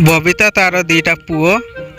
ବବିତା ତାର ଦିଟା ପୁଅ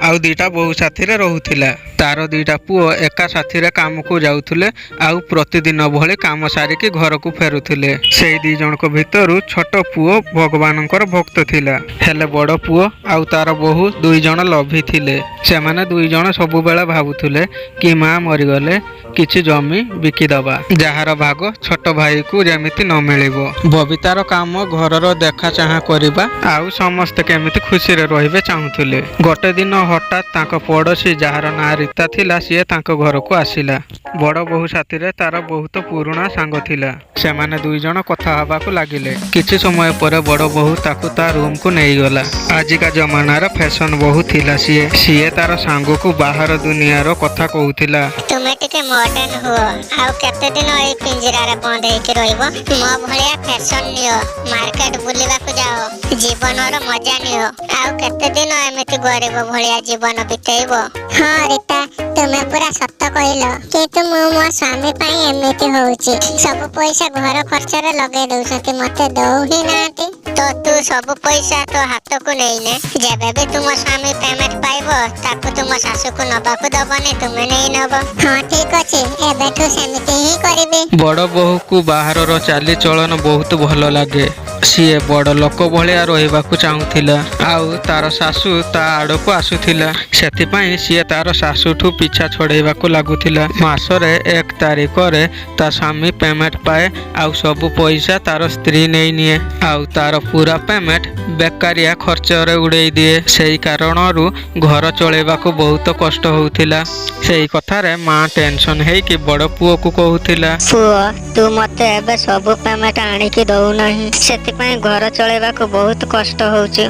ଆଉ ଦିଟା ବୋହୂ ସାଥିରେ ରହୁଥିଲା। ତାର ଦିଟା ପୁଅ ଏକା ସାଥିରେ କାମକୁ ଯାଉଥିଲେ ଆଉ ପ୍ରତିଦିନ ଭଳି କାମ ସାରିକି ଘରକୁ ଫେରୁଥିଲେ। ସେଇ ଦି ଜଣଙ୍କ ଭିତରୁ ଛୋଟ ପୁଅ ଭଗବାନଙ୍କର ଭକ୍ତ ଥିଲା, ହେଲେ ବଡ଼ ପୁଅ ଆଉ ତାର ବୋହୂ ଦୁଇ ଜଣ ଲୋଭୀ ଥିଲେ। ସେମାନେ ଦୁଇ ଜଣ ସବୁବେଳେ ଭାବୁଥିଲେ କି ମା ମରିଗଲେ କିଛି ଜମି ବିକିଦବା, ଯାହାର ଭାଗ ଛୋଟ ଭାଇକୁ ଯେମିତି ନ ମିଳିବ। ବବିତାର କାମ ଘରର ଦେଖା ଚାହାଁ କରିବା ଆଉ ସମସ୍ତେ କେମିତି ଖୁସିରେ ରହିବେ ଚାହୁଁଥିଲେ। ଗୋଟେ ଦିନ ହଠାତ୍ ତାଙ୍କ ପଡ଼ୋଶୀ, ଯାହାର ନାଁ ରୀତା ଥିଲା, ସିଏ ତାଙ୍କ ଘରକୁ ଆସିଲା। ବଡ଼ ବୋହୂ ସାଥିରେ ତାର ବହୁତ ପୁରୁଣା ସାଙ୍ଗ ଥିଲା। ସେମାନେ ଦୁଇ ଜଣ କଥା ହେବାକୁ ଲାଗିଲେ। କିଛି ସମୟ ପରେ ବଡ଼ ବୋହୂ ତାକୁ ତା ରୁମକୁ ନେଇଗଲା। ଆଜିକା ଜମାନାର ଫ୍ୟାସନ ବୋହୂ ଥିଲା ସିଏ। ସିଏ ତାର ସାଙ୍ଗକୁ ବାହାର ଦୁନିଆର କଥା କହୁଥିଲା। ତୁମେ ଟିକେ ମଡର୍ନ ହୁଅ। ଆଉ କେତେ ଦିନ ଏଇ ପିଞ୍ଜରାରେ ବନ୍ଦ ହେଇକି ରହିବ? ମୋ ଭଳିଆ ଫ୍ୟାସନ ନିଅ, ମାର୍କେଟ ବୁଲିବାକୁ ଯାଅ, ଜୀବନର ମଜା ନିଅ। ଆଉ କେତେ ଦିନ ଏମିତି ଗରିବ ଭଳିଆ ଜୀବନ ବିତେଇବ? ହଁ ରୀତା, ତୁମେ ପୁରା ସତ କହିଲ। କିନ୍ତୁ ମୁଁ ମୋ ସ୍ୱାମୀ ପାଇଁ ଏମିତି ହଉଛି। ସବୁ ପଇସା ଘର ଖର୍ଚ୍ଚରେ ଲଗେଇ ଦଉଛନ୍ତି, ମତେ ଦଉ ହିଁ ନାହାନ୍ତି। ତ ତୁ ସବୁ ପଇସା ତୋ ହାତକୁ ନେଇନେ। ଯେବେ ବି ତୁମ ସ୍ୱାମୀ ପେମେଣ୍ଟ ପାଇବ, ତାକୁ ତୁମ ଶାଶୁକୁ ନବାକୁ ଦବନି, ତୁମେ ନେଇ ନବ। ହଁ, ଠିକ ଅଛି, ଏବେଠୁ ସେମିତି ହିଁ କରିବି। ବଡ଼ ବୋହୂକୁ ବାହାରର ଚାଲିଚଳନ ବହୁତ ଭଲ ଲାଗେ। ସିଏ ବଡ଼ ଲୋକ ଭଳିଆ ରହିବାକୁ ଚାହୁଁଥିଲା ଆଉ ତାର ଶାଶୁ ତା ଆଡ଼କୁ ଆସୁଥିଲା। ସେଥିପାଇଁ ସିଏ ତାର ଶାଶୁଠୁ ପିଛା ଛଡ଼େଇବାକୁ ଲାଗୁଥିଲା। ମାସରେ 1 ତାରିଖରେ ତା ସ୍ୱାମୀ ପେମେଣ୍ଟ ପାଏ ଆଉ ସବୁ ପଇସା ତାର ସ୍ତ୍ରୀ ନେଇ ନିଏ ଆଉ ତାର ପୁରା ପେମେଣ୍ଟ ବେକାରିଆ ଖର୍ଚ୍ଚରେ ଉଡ଼େଇ ଦିଏ। ସେଇ କାରଣରୁ ଘର ଚଳେଇବାକୁ ବହୁତ କଷ୍ଟ ହଉଥିଲା। ସେଇ କଥାରେ ମା ଟେନସନ ହେଇକି ବଡ଼ ପୁଅକୁ କହୁଥିଲା, ପୁଅ, ତୁ ମତେ ଏବେ ସବୁ ପେମେଣ୍ଟ ଆଣିକି ଦଉନାହିଁ, ସେଥିପାଇଁ ଘର ଚଳେଇବାକୁ ବହୁତ କଷ୍ଟ ହଉଛି।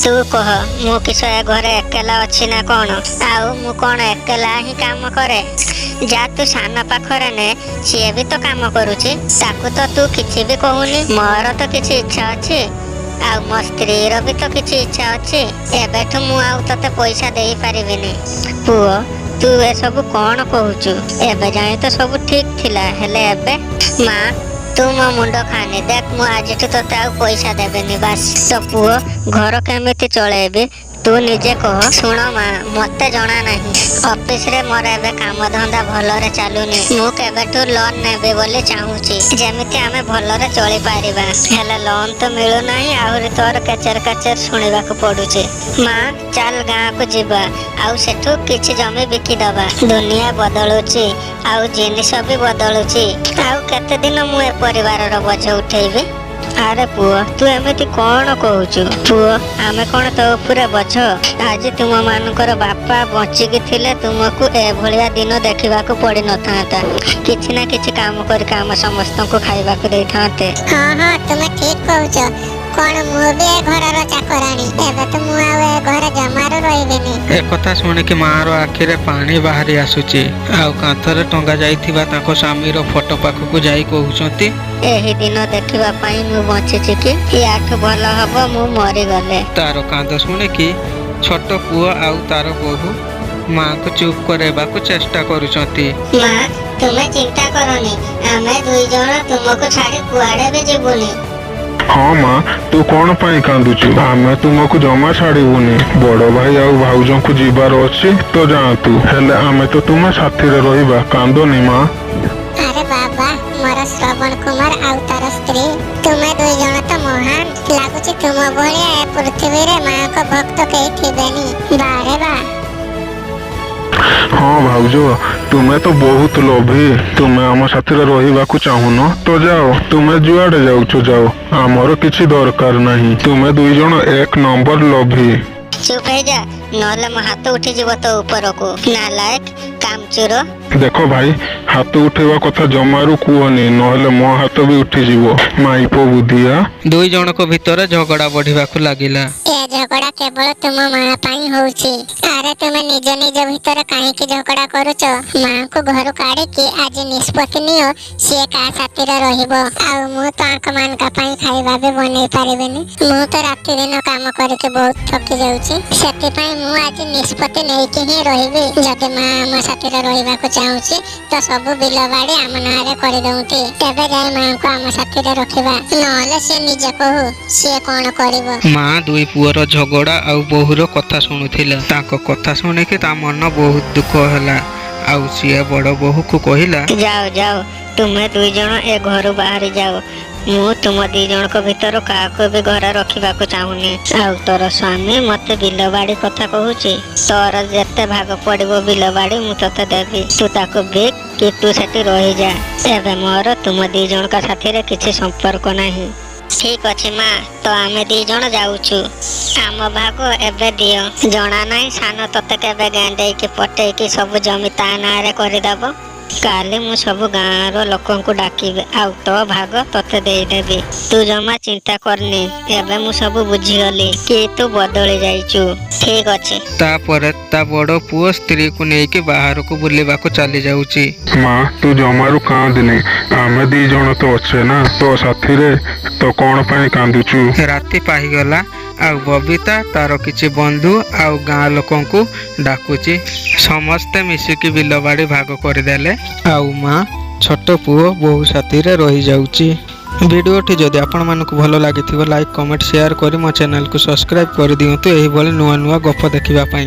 ତୁ କହ, ମୁଁ କିସ ଏ ଘରେ ଏକେଲା ଅଛି ନା କଣ? ଆଉ ମୁଁ କଣ ଏକେଲା ହିଁ କାମ କରେ? ଯା, ତୁ ସାନ ପାଖରେ ନେ, ସିଏ ବି ତ କାମ କରୁଛି। ତାକୁ ତ ତୁ କିଛି ବି କହୁନି। ମୋର ତ କିଛି ଇଚ୍ଛା ଅଛି ଆଉ ମୋ ସ୍ତ୍ରୀର ବି ତ କିଛି ଇଚ୍ଛା ଅଛି। ଏବେଠୁ ମୁଁ ଆଉ ତତେ ପଇସା ଦେଇପାରିବିନି। ପୁଅ, ତୁ ଏସବୁ କଣ କହୁଛୁ? ଏବେ ଯାଏଁ ତ ସବୁ ଠିକ ଥିଲା, ହେଲେ ଏବେ? ମା, ତୁ ମୋ ମୁଣ୍ଡ ଖାନି। ଦେଖ, ମୁଁ ଆଜିଠୁ ତତେ ଆଉ ପଇସା ଦେବିନି, ବାସ୍। ତ ପୁଅ, ଘର କେମିତି ଚଳେଇବି, ତୁ ନିଜେ କହ। ଶୁଣ ମା, ମତେ ଜଣା ନାହିଁ। ଅଫିସରେ ମୋର ଏବେ କାମ ଧନ୍ଦା ଭଲରେ ଚାଲୁନି। ମୁଁ କେବେଠୁ ଲୋନ୍ ନେବି ବୋଲି ଚାହୁଁଛି, ଯେମିତି ଆମେ ଭଲରେ ଚଳିପାରିବା। ହେଲେ ଲୋନ୍ ତ ମିଳୁନାହିଁ, ଆହୁରି ତୋର କେଚେର କେଚେର ଶୁଣିବାକୁ ପଡୁଛି। ମା, ଚାଲ ଗାଁକୁ ଯିବା ଆଉ ସେଠୁ କିଛି ଜମି ବିକିଦବା। ଦୁନିଆ ବଦଳୁଛି ଆଉ ଜିନିଷ ବି ବଦଳୁଛି। ଆଉ କେତେ ଦିନ ମୁଁ ଏ ପରିବାରର ବୋଝ ଉଠେଇବି? ଆରେ ପୁଅ, ତୁ ଏମିତି କଣ କହୁଛୁ? ପୁଅ, ଆମେ କଣ ତୋ ଉପରେ ବୋଝ? ଆଜି ତୁମ ମାନଙ୍କର ବାପା ବଞ୍ଚିକି ଥିଲେ ତୁମକୁ ଏଭଳିଆ ଦିନ ଦେଖିବାକୁ ପଡିନଥାନ୍ତା। କିଛି ନା କିଛି କାମ କରିକି ଆମ ସମସ୍ତଙ୍କୁ ଖାଇବାକୁ ଦେଇଥାନ୍ତେ। ହଁ, ତୁମେ ଠିକ କହୁଛ। କଣ ମୁଁ ବି ଏ ଘରର ଚାକରାଣୀ? ଏବେ ତ ମୁଁ ଆଉ ଏ ଘରେ ଜମାରୁ ରହିବିନି। ଏକଥା ଶୁଣିକି ମାଆର ଆଖିରେ ପାଣି ବାହାରି ଆସୁଛି ଆଉ କାନ୍ଥରେ ଟଙ୍ଗା ଯାଇଥିବା ତାଙ୍କ ସ୍ୱାମୀର ଫଟୋ ପାଖକୁ ଯାଇ କହୁଛନ୍ତି, ଏହି ଦିନ ଦେଖିବା ପାଇଁ ମୁଁ ବଞ୍ଚିଛି କି? ୟାଠୁ ଭଲ ହବ ମୁଁ ମରିଗଲେ। ତାର କାନ୍ଦ ଶୁଣିକି ଛୋଟ ପୁଅ ଆଉ ତାର ବୋହୂ ମାଆଙ୍କୁ ଚୁପ୍ କରାଇବାକୁ ଚେଷ୍ଟା କରୁଛନ୍ତି। ମା, ତୁମେ ଚିନ୍ତା କରନି। ଆମେ ଦୁଇ ଜଣ ତୁମକୁ ଛାଡି କୁଆଡେ ବି ଯିବୁନି। ହଁ ମା, ତୁ କଣ ପାଇଁ କାନ୍ଦୁଛୁ? ଆମେ ତୁମକୁ ଜମା ଛାଡ଼ିବୁନି। ବଡ଼ ଭାଇ ଆଉ ଭାଉଜଙ୍କୁ ଯିବାର ଅଛି ତ ଯାଆନ୍ତୁ, ହେଲେ ଆମେ ତ ତୁମ ସାଥିରେ ରହିବା। କାନ୍ଦନି ମା। ଆରେ ବାବା, ମୋର ଶ୍ରବଣ କୁମାର ଆଉ ତାର ସ୍ତ୍ରୀ, ତୁମେ ଦୁଇ ଜଣ ତ ମହାନ। ଲାଗୁଛି ତୁମ ଭଳିଆ ଏ ପୃଥିବୀରେ ମାଙ୍କ ଭକ୍ତ କେହି ଥିବେନି। ବାରେ ବା! ହଁ ଭାଉଜ, ତୁମେ ତ ବହୁତ ଲୋଭୀ। ତୁମେ ଆମ ସାଥିରେ ରହିବାକୁ ଚାହୁଁନ ତ ଯାଅ। ତୁମେ ଯୁଆଡେ ଯାଉଛ ଯାଅ, ଆମର କିଛି ଦରକାର ନାହିଁ। ତୁମେ ଦୁଇ ଜଣ ଏକ ନମ୍ବର ଲୋଭୀ। ଚୁପ ହେଇଯା, ନହେଲେ ମୋ ହାତ ଉଠିଯିବ ତୋ ଉପରକୁ। ନାଲାୟକ, କାମଚୁର। ଦେଖ ଭାଇ, ହାତ ଉଠେଇବା କଥା ଜମାରୁ କୁହନି, ନହେଲେ ମୋ ହାତ ବି ଉଠିଯିବ। ମାଇପ ବୁଦ୍ଧିଆ। ଦୁଇ ଜଣଙ୍କ ଭିତରେ ଝଗଡ଼ା ବଢିବାକୁ ଲାଗିଲା। ଏ ଝଗଡ଼ା କେବଳ ତୁମ ମା ପାଇଁ ହଉଛି। ଆରେ, ତୁମେ ନିଜ ନିଜ ଭିତରେ କାହିଁକି ଝଗଡ଼ା କରୁଛ? ମାଙ୍କୁ ଘରୁ କାଢିକି ଆଜି ନିଷ୍ପତ୍ତି ନିଅ, ସିଏ କାହା ସାଥିରେ ରହିବ। ଆଉ ମୁଁ ତ ଆଙ୍କ ପାଇଁ ଖାଇବା ବି ବନେଇ ପାରିବିନି। ମୁଁ ତ ରାତି ଦିନ କାମ କରିକି ବହୁତ ଥକି ଯାଉଛି। ସେଥିପାଇଁ ମୁଁ ଆଜି ନିଷ୍ପତ୍ତି ନେଇକି ହିଁ ରହିବି। ଯଦି ମା ଆମ ସାଥିରେ ରହିବାକୁ ଚାହୁଁଛି ତ ସବୁ ବିଲ ବାଡି ଆମ ନାଁରେ କରିଦଉନ୍ତି, ତେବେ ଯାଇ ମାଙ୍କୁ ଆମ ସାଥିରେ ରଖିବା। ନହେଲେ ସିଏ ନିଜେ କହୁ ସିଏ କଣ କରିବ। ମା ଦୁଇ ପୁଅର ପୁଅର ଝଗଡ଼ା ଆଉ ବୋହୂର କଥା ଶୁଣୁଥିଲା। ତାଙ୍କ କଥା ଶୁଣିକି ତା ମନ ବହୁତ ଦୁଃଖ ହେଲା ଆଉ ସିଏ ବଡ଼ ବୋହୂକୁ କହିଲା, ଯାଅ ଯାଅ, ତୁମେ ଦୁଇ ଜଣ ଏ ଘରୁ ବାହାରି ଯାଅ। ମୁଁ ତୁମ ଦି ଜଣଙ୍କ ଭିତରୁ କାହାକୁ ବି ଘରେ ରଖିବାକୁ ଚାହୁଁନି। ଆଉ ତୋର ସ୍ୱାମୀ ମତେ ବିଲ ବାଡି କଥା କହୁଛି। ତୋର ଯେତେ ଭାଗ ପଡିବ ବିଲ ବାଡି ମୁଁ ତୋତେ ଦେବି। ତୁ ତାକୁ ବିକ୍ କି ତୁ ସେଠି ରହିଯା। ଏବେ ମୋର ତୁମ ଦି ଜଣଙ୍କ ସାଥିରେ କିଛି ସମ୍ପର୍କ ନାହିଁ। ଠିକ ଅଛି ମା, ତ ଆମେ ଦି ଜଣ ଯାଉଛୁ। ଆମ ଭାଗ ଏବେ ଦିଅ। ଜଣା ନାହିଁ ସାନ ତତେ କେବେ ଗେଣ୍ଡେଇକି ପଟେଇକି ସବୁ ଜମି ତା ନାଁରେ କରିଦବ। କାଲି ମୁଁ ସବୁ ଗାଁର ଲୋକଙ୍କୁ ଡାକିବି ଆଉ ତୋ ଭାଗ ତତେ ଦେଇଦେବି। ତୁ ଜମା ଚିନ୍ତା କରନି। ଏବେ ମୁଁ ସବୁ ବୁଝିଗଲି କି ତୁ ବଦଳି ଯାଇଛୁ। ଠିକ ଅଛି। ତାପରେ ତା ବଡ଼ ପୁଅ ସ୍ତ୍ରୀକୁ ନେଇକି ବାହାରକୁ ବୁଲିବାକୁ ଚାଲି ଯାଉଛି। ମା, ତୁ ଜମାରୁ କାନ୍ଦିନି। ଆମେ ଦି ଜଣ ତ ଅଛେ ନା ତୋ ସାଥିରେ, ତ କଣ ପାଇଁ କାନ୍ଦୁଛୁ? ରାତି ପାହିଗଲା ଆଉ ବବିତା ତାର କିଛି ବନ୍ଧୁ ଆଉ ଗାଁ ଲୋକଙ୍କୁ ଡାକୁଛି। ସମସ୍ତେ ମିଶିକି ବିଲବାଡ଼ି ଭାଗ କରିଦେଲେ ଆଉ ମା ଛୋଟ ପୁଅ ବୋହୂ ସାଥିରେ ରହିଯାଉଛି। ଭିଡ଼ିଓଟି ଯଦି ଆପଣମାନଙ୍କୁ ଭଲ ଲାଗିଥିବ, ଲାଇକ୍, କମେଣ୍ଟ, ସେୟାର କରି ମୋ ଚ୍ୟାନେଲକୁ ସବସ୍କ୍ରାଇବ୍ କରିଦିଅନ୍ତୁ ଏହିଭଳି ନୂଆ ନୂଆ ଗପ ଦେଖିବା ପାଇଁ।